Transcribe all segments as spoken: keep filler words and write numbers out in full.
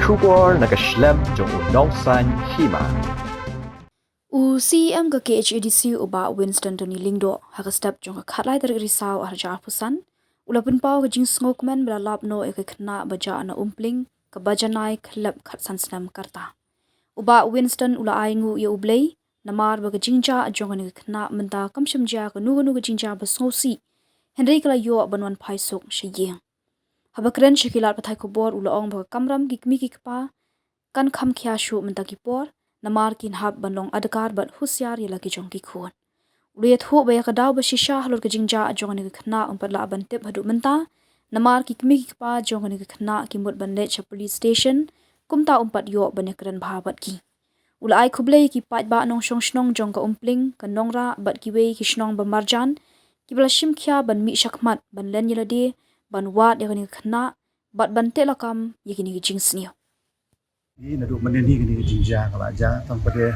Khubor na ka shlem jong u Nongsaiñ Hima. U C E M ka K H A D C u Bah Winston Tony Lyngdoh ha ka step jong ka khatlai tarik Risaw arhajar arphew san u la pynpaw ka jingsngewkmen ba la lap noh ïa ka khynnah ba jah na Umpling kaba janai khlem khatsan snem ka rta. U Bah Winston u la ainguh ïa U Blei namar ba ka jingjah jong kane ka khynnah mynta kam shym jia kano kano ka jingjia ba sngewsih, hynrei ka la ïoh ban wan phai suk sha ïing. Haba kren sha ki lad pathai khubor u la ong ba ka kamram ki kmie ki kpa kan kham khia shuh mynta ki por namar kin hap ban long adkar bad husiar ïa la ki jong ki khun. U la ïathuh ba ïa ka daw ba shisha halor ka jingjah jong kane ka khynnah um pat lah ban tip haduh mynta namar ki kmie ki kpa jong kane ka khynnah ki mut ban leit sha police station, kumta um pat ïoh ban ïakren bha bad ki. U la ai khublei ïa ki paidbah nongshong shnong jong ka Umpling, ka Nongrah bad kiwei ki shnong ba marjan kiba la shim khia ban mih shakhmat ban len ïa lade, ban wad ïa kane ka khynnah bad ban teh lakam ïa kine ki jingsniew. Ni naduh mynnin hi kane ka jingjia ka la jah, tang pat de,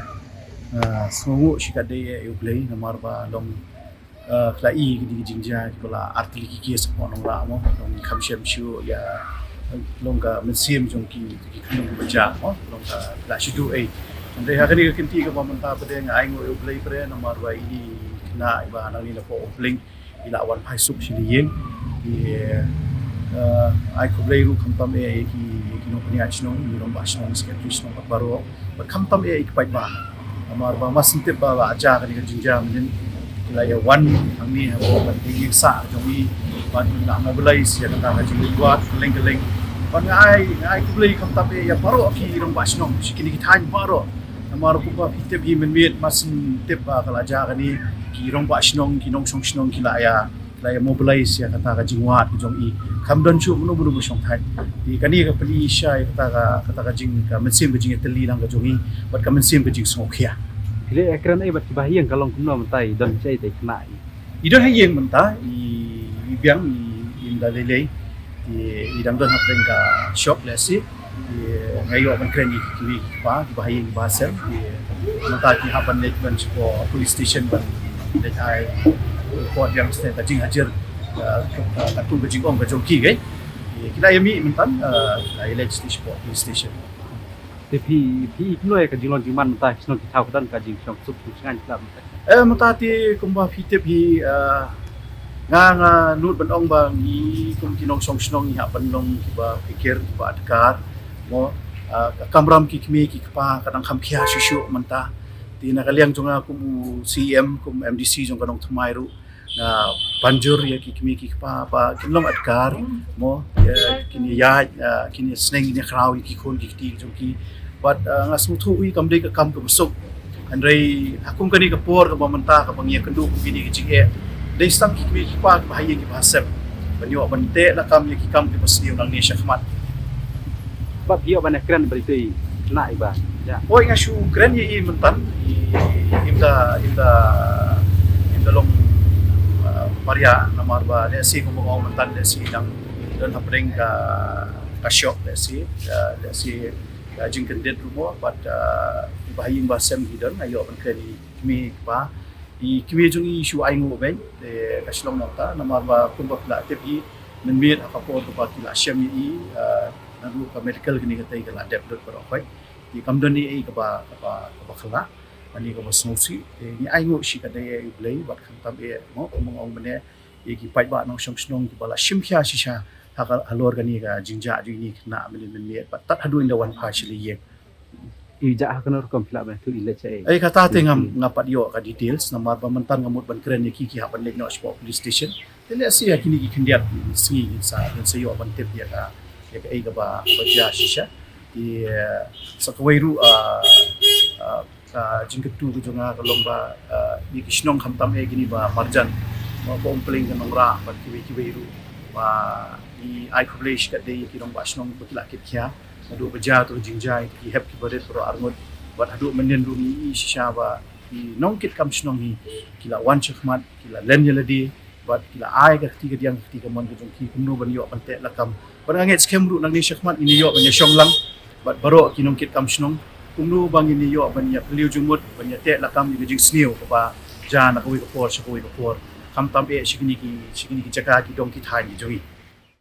ah, sngewnguh shikatdei ïa U Blei namar ba long, ah, ka la i kine ki jingjia kiba la artylli ki case hapoh Nongrah mo, long kham shem shuh ïa, long ka mynsiem jong ki, ki khynnah kiba jah mo, long ka la shu duh ei. Hynrei ha kane ka kynti kaba mynta pat de nga ainguh ïa U Blei pat de namar ba ine i khynnah iba nangne napoh Umpling i la wan phai suk sha ïing. I, eh, ai khublei ruh khamtam eh ïa ki, ïa ki nongpynïaid shnong, ïa ki rangbah shnong, secretary shnong bad baroh. Bad khamtam eh ïa ki paidbah. Namar ba mar syn tip ba la jah kane ka jingjia mynnin, ki la ïa wan hangne hapoh ban ïeng sah jong i, ban ïa mobilize ïa kata ka jingwad kylleng kylleng. Bad nga ai, nga ai khublei khamtam eh ïa baroh ki rangbah shnong sha kine ki thaiñ baroh. Namar kumba phi tip hi mynmiet mar syn tip ba ka la jah kane, ki rangbah shnong, ki nongshong shnong ki la ïa, la ïa mobilize ïa kata ka jingwad ka jong i. Kam don shuh mano mano ba shong thait. Te kane ka plie shisha ïa kata ka, kata ka jing, ka mynsiem ka jingïatylli lang ka jong i bad ka mynsiem ka jingsngewkhia. Phi leh ïakren ei bad kiba ha ïing, ka long kumno mynta, i don shaei te i khynnah i? I don ha ïing mynta, i, i biang, i, i ym da lei lei. I, i dang don hapdeng ka shock lehse. I, nga ïoh ban kren ïa ki, ki, ki kpa, kiba ha ïing kiba ha sem. I, mynta ki hap ban leit ban shapoh police station ban leit ai report ïa ka jinghajar, uh, ka, ka, ka jingong ka jong ki, eh. I, ki la ïa mih mynta, uh, ki la ïa leit shapoh police station. Te phi, phi i kumno ïa ka jinglong jingman mynta ki shnong ki thaw, ka don ka jingshong suk shong shngaiñ phi lah mynta? Eh, mynta te kumba phi tip hi, eh, nga, nga nud ban ong ba ngi kum ki nongshong shnong ngi hap ban long kiba phikir, kiba adkar mo, eh, ka kamram ki kmie ki kpa ka dang kham khia shuh shuh mynta. Te na ka liang jong nga kum u C E M, kum M D C jong ka Nongthymmai ruh, nga pynjur ïa ki kmie ki kpa ba kin long adkar mo, ïa kin ïaid, ïa kin ïasneng ïa khraw ïa ki khun ki kti jong ki. Bad, eh, nga sngewthuh hi kam dei ka kam kaba suk. Hynrei ha kum kane ka por kaba mynta kaba ngi ïakynduh kum kine ki jingeh, dei tang ki kmie ki kpa kiba ha ïing kiba ha sem ban ïoh ban teh lakam ïa ki kam kiba sniew nangne shakhmat. Ba phi ïoh ban ïakren bad ito i khynnah iba jah? Oi, nga shu kren ïa i mynta, i, i, im da, im da, im da long, uh, paria namar ba lehse kumba nga ong mynta lehse i dang don hapdeng ka, ka shock lehse, uh, lehse ka jingkyndit ruh mo, bad, uh, kiba ha ïing ba ha sem ki don, nga ïoh ban kren ïa i kmie i kpa. I kmie jong i shu ainguh beit, te ka shu long nangta namar ba kumba phi la tip hi mynmiet ha ka por kaba ki la shem ïa i, uh, naduh ka medical kane katei ka la dep lut baroh khoit. Te kam don ei ei kaba, kaba, kaba khlaiñ, ani kaba sngewsih. Te ngi ainguh shikatdei ïa U Blei bad khamtam eh mo, kumba nga ong mynne, ïa ki paidbah nongshong shnong kiba la shim khia shisha ha ka, halor kane ka jingjah jong ine i khynnah mynnin mynmiet bad tad haduh ynda wan phai sha la ïing. I jah ha kano rukom phi lah ban ïathuh, i leit shaei? Ei, kata te ngam, ngam pat ïoh ka details namar ba mynta nga mut ban kren ïa ki, ki hap ban leit noh shapoh police station. Te lehse ha kine ki khyndiat sngi ngin sa, ngin sa ïoh ban tip ïa ka, ïa kaei kaba, kaba jia shisha. Te, eh, sa kawei ruh, ah, ah, ka jingkyntu ka jong nga ka long ba, ah, ïa ki shnong khamtam eh kine ba marjan, ba, ba Umpling, ka Nongrah bad kiwei kiwei ruh, ba ngi ai khublei shikatdei ïa ki rangbah shnong ba ki la kit khia. Naduh ba jia tu ka jingjia, ki hep ki barit baroh arngut. Bad haduh mynnin ruh ngi i shisha ba ki nongkit kam shnong hi ki la wan shakhmat, ki la len ïa lade, bad ki la ai ka kti kadiang, ka kti kamon ka jong ki kumno ban ïoh ban teh lakam. Bad nga ngeit skhem ruh nangne shakhmat ngin ïoh ban ïa shong lang bad baroh ki nongkit kam shnong kumno ba ngin ïoh ban ïa pynliew jingmut, ban ïa teh lakam ïa ka jingsniew kaba jia na kawei ka por sha kawei ka por, khamtam eh sha kine ki, sha kine ki jaka, ki dong ki thaiñ ki jong ngi.